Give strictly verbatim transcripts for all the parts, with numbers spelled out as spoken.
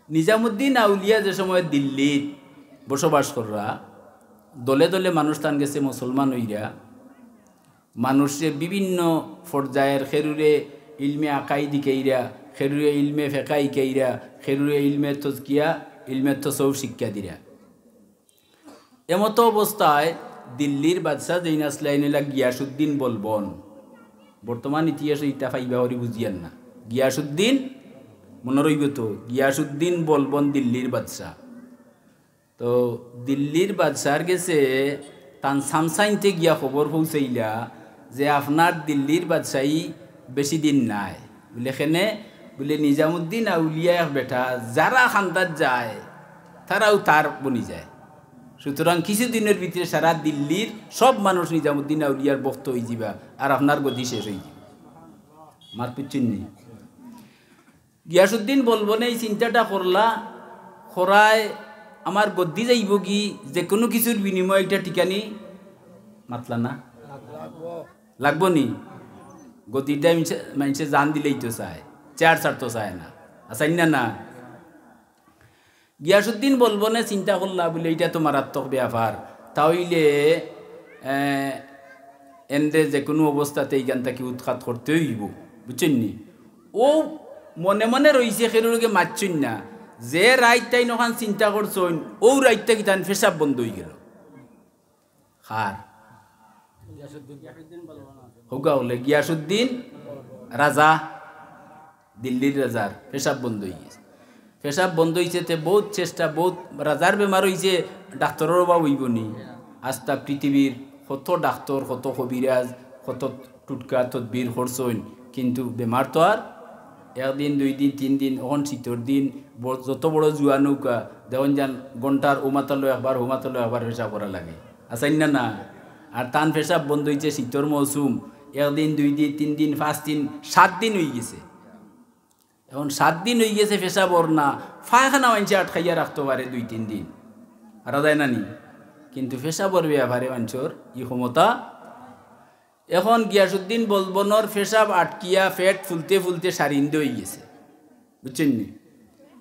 নিজামুদ্দিন আউলিয়া যে সময় দিল্লিত বসবাস কররা, দলে দলে মানুষ তান গেছে মুসলমান অইরা, মানুষরে বিভিন্ন পর্যায়ের, খেরুরে ইলমে আকাইদ হিকাইরা, খেরুরে ইলমে ফেকা হিকাইরা, খেরুরে ইলমে তজকিয়া, ইলমে তসৌফ শিক্ষা দিরা। এমতো অবস্থায় দিল্লির বাদশা যেইন আছলা, এইন অইলা গিয়াসুদ্দিন বলবন। বর্তমান ইতিহাসো ইতা পাইবা করি বুঝিয়ার না। গিয়াসুদ্দিন, মনো রইবো তো, গিয়াসুদ্দিন বলবন দিল্লির বাদশা। তো দিল্লির বাদশার গেছে তান সামসাইনতে গিয়া খবর পৌঁছাইলা যে আপনার দিল্লির বাদশাই বেশি দিন নাই। বুলে, "কেনে?" বুলে, "নিজামুদ্দিন আউলিয়া এক বেটা, যারা খান্দাত যায়, তারাউ তার বনি যায়। সুতরাং কিছুদিনর ভিতরে সারা দিল্লির সব মানুষ নিজামুদ্দিন আউলিয়ার ভক্ত অইযিবা, আর আপনার গদি শেষ অইযিবো।" মাত বুঝছইন নি? গিয়াসুদ্দিন বলবনে ই চিন্তাটা করলা, "খরায় আমার গদ্দি যাইবোগি, যেকুনু কিছুর বিনিময়ে একটা টিকানি মাতলা না? লাগবো নি? গদ্দিটা মাইনষে, মাইনষে জান দিলেই তো চায়, চেয়ার ছাড়তো চায় না, আছইন না না?" গিয়াসুদ্দিন বলবনে চিন্তা করলা, বুলে, "ইটা তো মারাত্মক ব্যাপার, তা অইলে, এ, এনরে যেকুনু অবস্থাতে ইখান থাকি উৎখাত করতে অইবো, বুঝছইন নি?" অউ মনে মনে রইছে, খেরুর লগে মাতছইন না। যে রাইত তাইন অখান চিন্তা করছইন, অউ রাইত থাকি তান পেশাব বন্ধ অইগেলো। কার? কউক্কা বুলে, গিয়াসুদ্দিন রাজা, দিল্লির রাজার পেশাব বন্ধ অইগেছে। পেশাব বন্ধ অইছে, তে বউত চেষ্টা, বউত, রাজার বেমার অইছে, ডাক্তরর অভাব অইবো নি? আস্তা পৃথিবীর কত ডাক্তর, কত কবিরাজ, কত টুটকা তদবির করছইন, কিন্তু বেমার তো আর একদিন, দুই দিন, তিন দিন, অখন শীতর দিন, ব-, যত বড় জুয়ান অউক্কা, দেখইন যান ঘন্টার অউ মাথালো একবার, হউ মাথালো একবার পেশাব করা লাগে, আছইন না না? আর তান পেশাব বন্ধ অইছে শীতর মৌসুম, একদিন, দুই দিন, তিন দিন, পাঁচ দিন, সাত দিন অইগেছে। অখন সাত দিন অইগেছে পেশাব অর না, পায়খানা মাইনষে আটকাইয়া রাখতো পারে দুই তিন দিন, পারা যায় না নি? কিন্তু পেশাবর ব্যাপারে মাইনষর ই ক্ষমতা। অখন গিয়াসুদ্দিন বলবনর পেশাব আটকিয়া পেট ফুলতে ফুলতে সারিন্দে অইগেছে, বুঝছইন নি?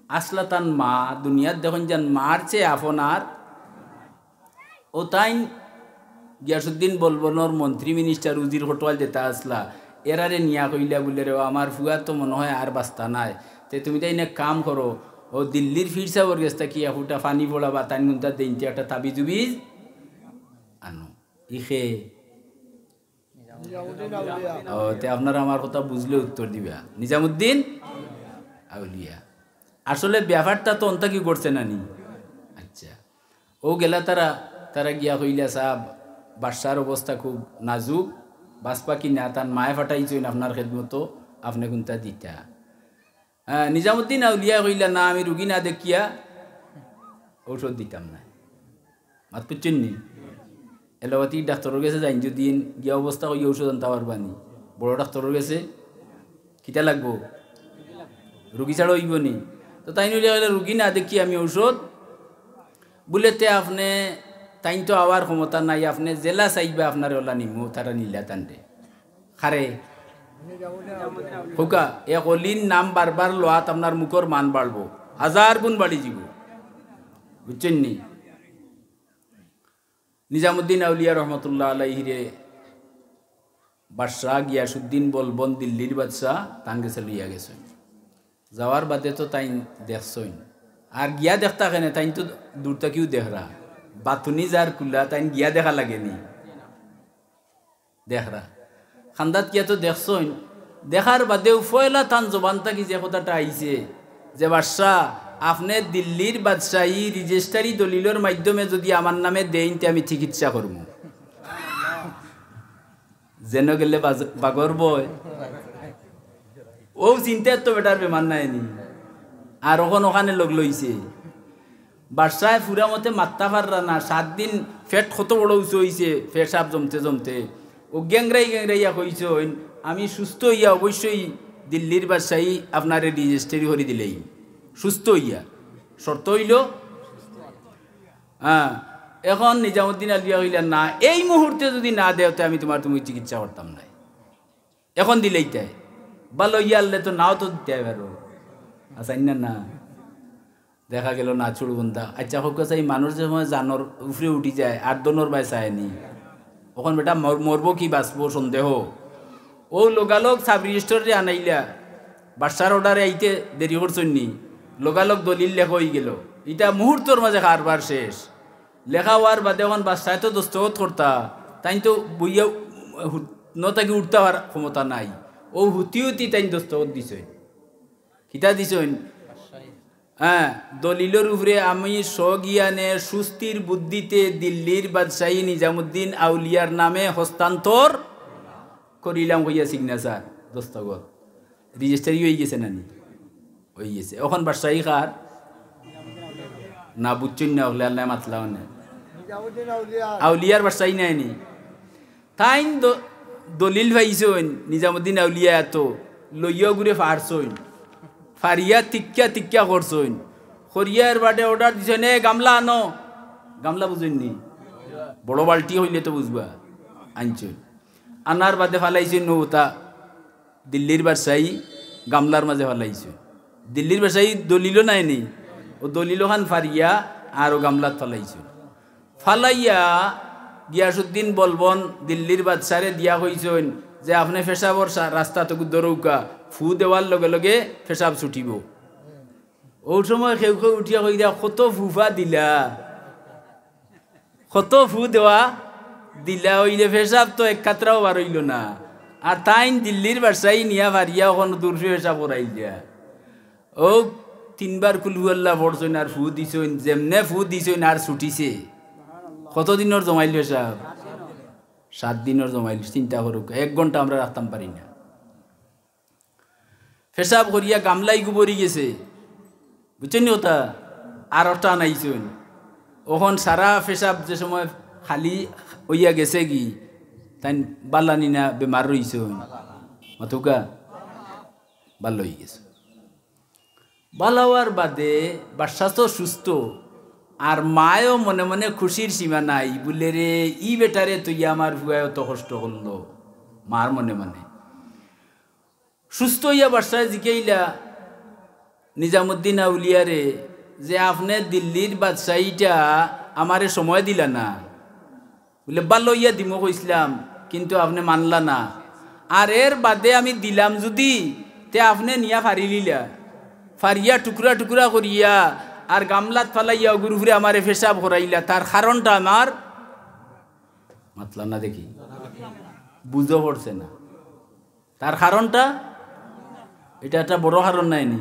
আছলা তান মা, দুনিয়াত দেখইন যান মার চেয়ে আপন আর। অউ তাইন গিয়াসুদ্দিন বলবনর মন্ত্রী, মিনিস্টার, উজির, কোটওয়াল যেতা আছলা, এরারে নিয়া কইলা বুলে, "রে, আমার ফুয়া তো মনো অয় আর বাঁচতা নায়, তে তুমি তাইন এক কাম করো, অউ দিল্লির পীর সাবর গেছ থাকি এক ফুটা পানি পড়া বা তাইন কুন্তা দেইনতে একটা তাবিজ উবিজ আনো।" ইখে নিজামুদ্দিন আউলিয়া। ও, তে আপনারা আমার কথা বুঝলে উত্তর দিবা। নিজামুদ্দিন আউলিয়া। আসলে ব্যাপারটা তো অন্তা কি করছে না নি? আচ্ছা। অউ গেলা তারা, তারা গিয়া কইলা, "সাব, বাদশার অবস্থা খুব নাজুক, বাঁচবা কি না, তান মায়ে পাঠাইছইন আপনার খেদমতো, আপনে কুন্তা দিতা।" আহ, নিজামুদ্দিন আউলিয়া কইলা, "না, আমি রুগী না দেখিয়া ঔষধ দিতাম না।" মাত বুঝছইন নি? এলোপ্যাথি ডাক্তরর গেছে যাইন যদি, গিয়া অবস্থা কইয়া ঔষধ আনতা পারবা নি? বড় ডাক্তরর গেছে কিতা লাগবো? রুগী ছাড়া অইবো নি? তো তাইন অইলে কইলা, "রুগী না দেখি আমি ঔষধ।" বুলে, "তে আপনে, তাইন তো আওয়ার ক্ষমতা নাই, আপনে যেলা চাইবা আপনারে অলা নিমু।" তারা নিলা তানরে। কারে? কউক্কা, এক অলির নাম বারবার লওয়াত আপনার মুখর মান বাড়বো, হাজার গুণ বাড়ি যিবো। বুঝছইন নি? নিজামুদ্দিন আউলিয়া রহমতুল্লাহ আলাইহিরে বাদশা গিয়াসুদ্দিন বলবন, দিল্লির বাদশা, তান গেছে লইয়া গেছইন। যাওয়ার বাদে তো তাইন দেখছইন, আর গিয়া দেখতা কেনে, তাইন তো দূর থাকিউ দেখরা। বাতুনি যার কুলা, তাইন গিয়া দেখা লাগে নি? দেখরা। খান্দাত গিয়া তো দেখছইন, দেখার বাদেউ পয়লা তান জবান থাকি যে কথাটা আইছে যে, "বাদশা, আপনে দিল্লির বাদশাহী রেজিস্টারি দলিলর মাধ্যমে যদি আমার নামে দেইন, তে আমি চিকিৎসা করমু।" যেন গেলে বাজ-, বাঘর ভয়। অউ চিন্তায় তো বেটার বেমার নাই নি। আর অখন অখানে লগ লইছে। বাদশায় ফুরা মতে মাততা পাররা না, সাত দিন পেট কত বড় উঁচু অইছে, পেশাব জমতে জমতে। অউ গেংরাই গেংরাইয়া কইছইন, "আমি সুস্থ অইয়া অবশ্যই দিল্লির বাদশাহী আপনারে রেজিস্টারি করি দিলেই।" সুস্থ অইয়া। শর্ত অইলো, হ্যাঁ, অখন নিজামুদ্দিন আউলিয়া কইলা, "না, এই মুহূর্তে যদি না দেও, তে আমি তুমার তুমি চিকিৎসা করতাম নায়।" অখন দিলাইতায়। ভালা অইয়া আনলে তো নাও তো দিতায় পারো। আছইন না না? দেখা গেল না চুড়বন্দা। আচ্ছা, কউক্কা চাই, মানুষ যে সময় জানর উপরে উঠি যায়, আর দনর বায় চায়নি, অখন বেটা মর-, মরবো কি বাঁচবো সন্দেহ। অউ লগালগ সাব রেজিস্ট্রারে আনাইলা, বাদশার অর্ডারে আইতে দেরি করছইন নি, লগালগ দলিল লেখা অইগেল। ইটা মুহূর্তর মাঝে কারবার শেষ। লেখা অওয়ার বাদে অখন বাদশায় তো দস্তখত করতা, তাইন তো বইয়া হু-, ন থাকি উঠতা পারার ক্ষমতা নাই। অউ হুতি হুতি তাইন দস্তখত দিছইন। কিতা দিছইন? হ্যাঁ, দলিলর উপরে আমি স্বজ্ঞানে সুস্থির বুদ্ধিতে দিল্লির বাদশাহী নিজামুদ্দিন আউলিয়ার নামে হস্তান্তর করিলাম কইয়া সিগনেচার, দস্তখত। রেজিস্ট্রারি অইগেছে না নি? অইগেছে। অখন বাদশাহী কার? না, বুঝছইন না, অকলে আল্লায় মাতলা অনে। আউলিয়ার বাদশাহী নায় নি? তাইন দ-, দলিল পাইছইন, নিজামুদ্দিন আউলিয়া এত লইয়া ঘুরে ফারছইন, ফারিয়া তিক্কা তিক্কা করছইন, করিয়া এর বাদে অর্ডার দিছইন, "এ গামলা আনো।" গামলা বুঝইন নি? বড় বালটি অইলে তো বুঝবা। আনছইন, আনার বাদে ফালাইছইন নৌতা, দিল্লির বাদশাহী গামলার মাঝে ফালাইছইন। দিল্লির বাদশাহী দলিলও নায় নি, অউ দলিল অখান ফারিয়া আর অউ গামলাত ফালাইছইন। ফালাইয়া গিয়াসুদ্দিন বলবন দিল্লির বাদশারে দিয়া কইছইন যে, "আপনে পেশাবর সা-, রাস্তা তো ধরউক্কা, ফু দেওয়ার লগে লগে পেশাব ছুটিবো।" অউ সময় কেউ কেউ উঠিয়া কইরা, "কত ফুফা দিলা, কত ফু দেওয়া দিলা, অইলে পেশাব তো এক কাতরাও বার অইল না।" আর তাইন দিল্লির বাদশাহী নিয়া ফারিয়া অখন দুরফি পেশাব করাইল দিয়া। অউ তিনবার কুলহু আল্লাহ পড়ছইন আর ফু দিছইন, যেমনে ফু দিছইন আর ছুটিছে। কত দিনর জমাইল পেশাব? সাত দিনর জমাইল। চিন্তা করউক্কা, এক ঘন্টা আমরা রাখতাম পারি না। পেশাব করিয়া গামলা ইগু ভরি গেছে, বুঝছইন নি কথা? আর একটা আনাইছইন। অখন সারা পেশাব যে সময় খালি অইয়া গেছেগি, তাইন বালা নি না বেমার রইছইন? মাতউক্কা, বালা অইগেছে। বালা অওয়ার বাদে বাদশা তো সুস্থ, আর মায়ও মনে মনে খুশির সীমা নাই, বুলে, "রে, ই বেটারে থইয়া আমার ফুয়ায় অত কষ্ট করলো", মার মনে মনে। সুস্থ অইয়া বাদশায় জিকাইলা নিজামুদ্দিন আউলিয়ারে যে, "আপনে দিল্লির বাদশাহীটা আমারে সময় দিলা না।" বুলে, "বালা অইয়া দিমু কইছলাম, কিন্তু আপনে মানলা না। আর এর বাদে আমি দিলাম যুদি, তে আপনে নিয়া ফারিলিলা, ফারিয়া টুকরা টুকরা করিয়া আর গামলাত ফালাইয়া অগুর উপরে আমারে পেশাব করাইলা। তার কারণটা আমার মাতলা না দেখি, বুঝো পড়ছে না।" তার কারণটা, ইটা একটা বড় কারণ নায় নি?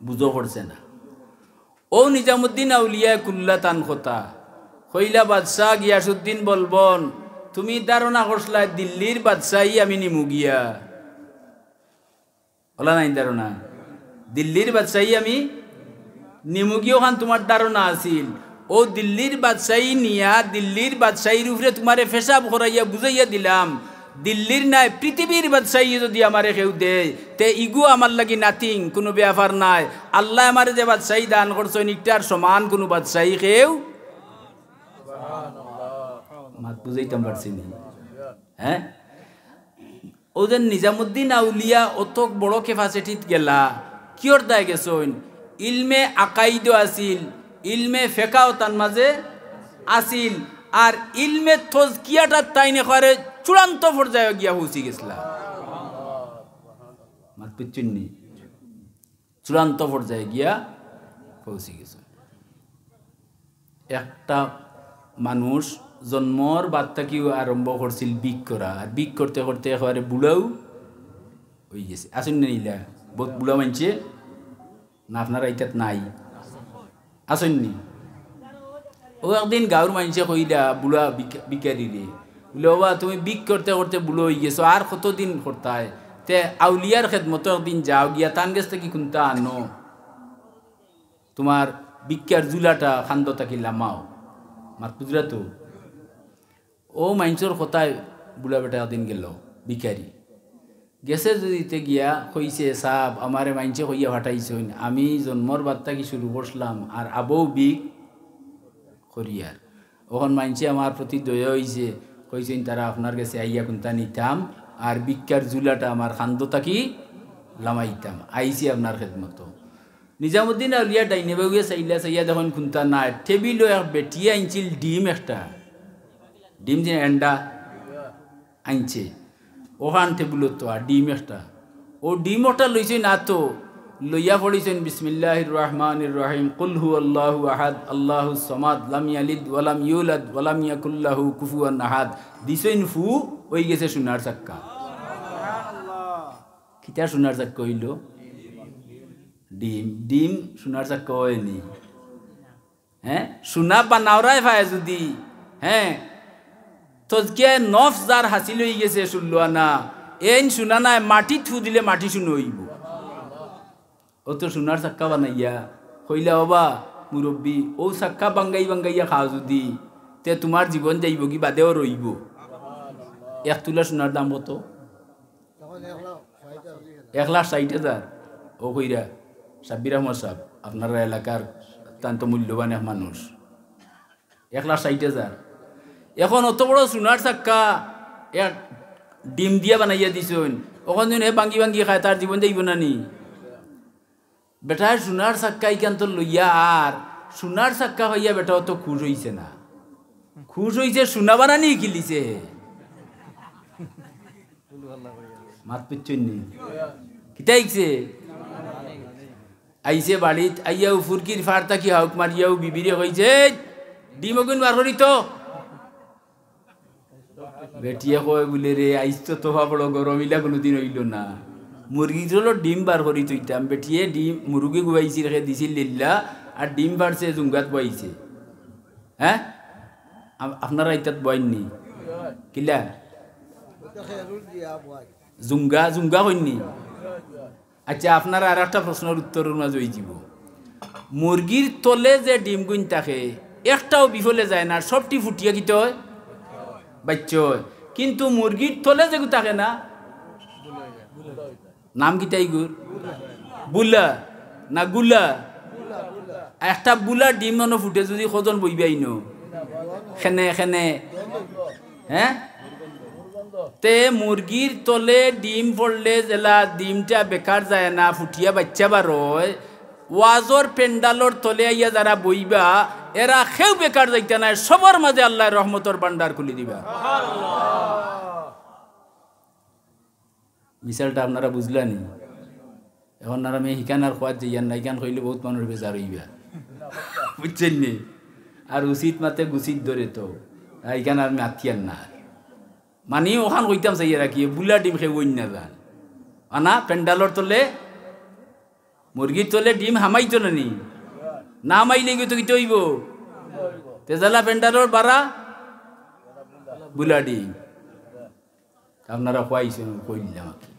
বুঝো পড়ছে না। অউ নিজামুদ্দিন আউলিয়ায় কুল্লা তান কথা। কইলা, "বাদশা গিয়াসুদ্দিন বলবন, তুমি ধারণা করছলায় দিল্লির বাদশাহী আমি নিমু গিয়া।" অলা নায় নি ধারণা? দিল্লির বাদশাহী আমি নিমু গিয়া অখান তুমার ধারণা আছিল। অউ দিল্লির বাদশাহী নিয়া দিল্লির বাদশাহীর উপরে তুমারে পেশাব করাইয়া বুঝাইয়া দিলাম, দিল্লির নায় পৃথিবীর বাদশাহী যুদি আমারে কেউ দেয়, তে ইগু আমার লাগি nothing, কুনু বেয়াপার নায়। আল্লায় আমারে যে বাদশাহী দান করছইন, ইটার সমান কুনু বাদশাহী কেউ। মাত বুঝাইতাম পারছি নি? হ্যাঁ? অউ যে নিজামুদ্দিন আউলিয়া অত বড় capacity-ত গেলা, কিয়র দায় গেছইন? ইলমে আকাইদও আছিল, ইলমে ফেকাও তান মাঝে আছিল, আর ইলমে তজকিয়াটাত তাইন একবারে চূড়ান্ত পর্যায়ো গিয়া পৌঁছি গেছলা। মাত বুঝছইন নি? চূড়ান্ত পর্যায়ে গিয়া পৌঁছি গেছইন। একটা মানুষ জন্মর বাদ থাকিউ আরম্ভ করছিল ভিক করা, আর ভিক করতে করতে একবারে বুড়াউ অইগেছে। আছইন নি ইলা? বউত বুড়া মানষে না, আপনারা ইটাত নাই? আছইন নি? অউ একদিন গাউর মানষে কইলা বুড়া ভিক-, ভিখারিরে, বুলে, "ওবা, তুমি ভিক করতে করতে বুড়া অইগেছো, আর কতদিন করতায়? তে আউলিয়ার খেদমতো একদিন যাও গিয়া, তান গেছ থাকি কুন্তা আনো, তুমার ভিক্ষার ঝুলাটা কান্দো থাকি লামাও।" মাত বুঝরা তো? অউ মানষর কথায় বুড়া বেটা একদিন গেলো, ভিখারি। গেছে যুদি তে গিয়া কইছে, "সাব, আমারে মানষে কইয়া পাঠাইছইন, আমি জন্মর বাদ থাকি শুরু করছলাম, আর আবউ ভিক করিয়ার। অখন মানষে আমার প্রতি দয়া অইছে, কইছইন তারা আপনার গেছে আইয়া কুন্তা নিতাম, আর ভিক্ষার ঝুলাটা আমার কান্দো থাকি লামাইতাম, আইছি আপনার খেদমতো।" নিজামুদ্দিন আউলিয়া ডাইনে বাউয়ে চাইলা, চাইয়া দেখইন কুন্তা নাই। টেবিলো এক বেটিয়ে আনছিল ডিম একটা, ডিম যে এন্ডা আনছে, অখান টেবিলো তো আর ডিম একটা, অউ ডিম একটা লইছইন আতো, লইয়া পড়ছইন, "বিসমিল্লাহির রহমানির রহিম, কুল হু আল্লাহু আহাদ, আল্লাহুস সামাদ, লাম ইয়ালিদ ওয়ালাম ইউলাদ ওয়ালাম ইয়াকুল্লাহু কুফুয়ান আহাদ।" দিছইন ফু, অইগেছে সোনার চাক্কা। কিতা সোনার চাক্কা অইলো? ডিম, ডিম সোনার চাক্কা অয়নি। হ্যাঁ, সোনা বানাওরায় পায় যুদি, হ্যাঁ, তজকিয়ায়ে নফস যার হাসিল অইগেছে ষোল্ল আনা, এইন সোনা নায়, মাটিত ফু দিলে মাটি সোনা অইবো। অউ তো সোনার চাক্কা বানাইয়া কইলা, "ওবা মুরব্বি, অউ চাক্কা বাঙ্গাই বাঙ্গাইয়া খাও যুদি, তে তুমার জীবন যাইবোগি, বাদেও রইবো।" এক তুলা সোনার দাম কত? এক লাখ ষাইট হাজার। অউ কইরা, সাব্বির আহমদ সাব, আপনারার এলাকার অত্যন্ত মূল্যবান এক মানুষ। এক লাখ ষাইট হাজার। এখন অত বড় সোনার চাক্কা এক ডিম দিয়া বানাইয়া দিছইন, অখন যুদি হে বাঙ্গি বাঙ্গি খায়, তার জীবন যাইবো না নি? বেটায় সোনার চাক্কা ইখান তো লইয়া, আর সোনার চাক্কা পাইয়া বেটা অত খুশ অইছে না। খুশ অইছে সোনা বানানি হিকিলিছে হে। মাত বুঝছইন নি? কিতা হিকছে? আইছে বাড়িত, আইয়া অউ ফুরকির ফার থাকি হাউক মারিয়া অউ বিবিরে কইছে, "এই, ডিম অগুন বার করি তো।" বেটিয়ে কয় বুলে, "রে, আইজ তো তোফা বড় গরম, ইলা কুনুদিন অইলো না। মুরগির তলর ডিম বার করি থইতাম।" বেটিয়ে ডিম, মুরগি গুয়াইছিল, রেখে দিছিল লিল্লা, আর ডিম পারছে, জুঙ্গাত বওয়াইছে। হ্যাঁ? আ-, আপনারা ইতাত বওয়াইন নি? কিলা? জুঙ্গা, জুঙ্গা কইন নি? আচ্ছা, আপনারা আর একটা প্রশ্নর উত্তরর মাঝে অইযিবো। মুরগির তলে যে ডিমগুইন থাকে, একটাও বিফলে যায় না, সবটি ফুটিয়া কিতা অয়? বাইচ্চা অয়। কিন্তু মুরগির তলে যেগু থাকে না, নাম কিতা ইগুর? বুলা না গুলা? একটা বুলা ডিম অনো ফুটে যুদি কয়জন বইবা ইনো? খেনে, খেনে। হ্যাঁ? তে মুরগির তলে ডিম পড়লে যেলা ডিমটা বেকার যায় না, ফুটিয়া বাইচ্চা বার অয়, ওয়াজর পেন্ডালর তলে আইয়া যারা বইবা, এরা কেউ বেকার যাইতা নায়, সবর মাঝে আল্লায় রহমতর ভান্ডার খুলি দিবা। মিসালটা আপনারা বুঝলা নি? এখন আর আমি হিকান আর খোয়াত যাইয়ার না, হিকান কইলে বউত মানুষ বেজার অইবা। বুঝছইন নি? আর উচিত মাতে গুছিত ধরে তো, আর হিকান আর আমি আতিয়ার না। মানি অখান কইতাম চাইয়া রাখি, বুলা ডিম কেউ অইন না যান। আনা পেন্ডালর তলে, মুরগির তলে ডিম হামাইতো না নি? না হামাইলে গিয়ে তো কিতা অইবো? তে যেলা পেন্ডালর বারা বুলা ডিম। আপনারা কইছইন, কইলাম আর কি।